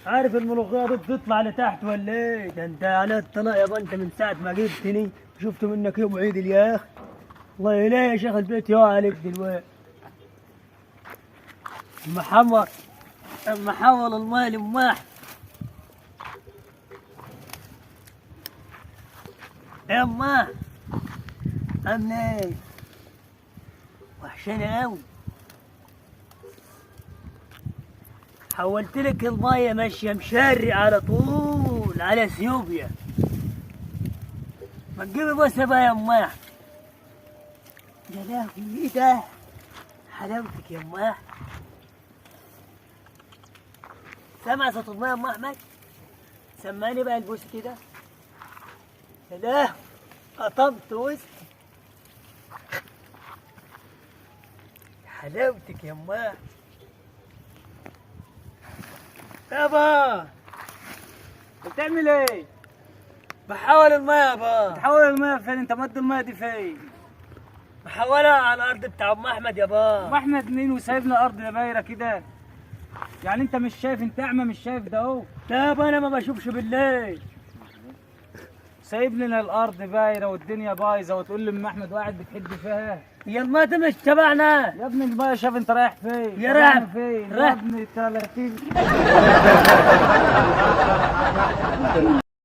عارف الملوخية دي بتطلع لتحت ولا ايه؟ ده انت على الطلاق يابا، انت من ساعة ما جبتني شفت منك يوم عيد الياخ. الله يلاقي يا شيخ البيت يقع عليك دلوقتي. محمر محول المال الماح. يا اماه عامله ايه؟ وحشاني قوي. حولت لك المية ماشية مشرق على طول على اثيوبيا. ما تجيبي بوسه بقى يا اماه. يا لهوي ايه ده؟ حلاوتك يا اماه. سامع صوت المية يا ام احمد؟ سمعني بقى البوس كده. يا لهوي قطمت وسطي. حلاوتك يا اماه. يابا بتعمل ايه؟ بحول المية يابا. بتحول المية فين؟ انت مد المية دي فين؟ بحولها على الارض بتاع ام احمد يابا. ام احمد مين وسايبنا الارض بايره كده؟ يعني انت مش شايف؟ انت اعمى مش شايف ده اهو؟ لا يابا انا ما بشوفش بالليل. سايب لنا الارض بايره والدنيا بايظة وتقول لي ام احمد وقاعد بتحب فيها. يا المية دي مش تبعنا يا ابني المية، شاف انت رايح فين؟ يا رايح فين يا رايح. ابني؟ 30.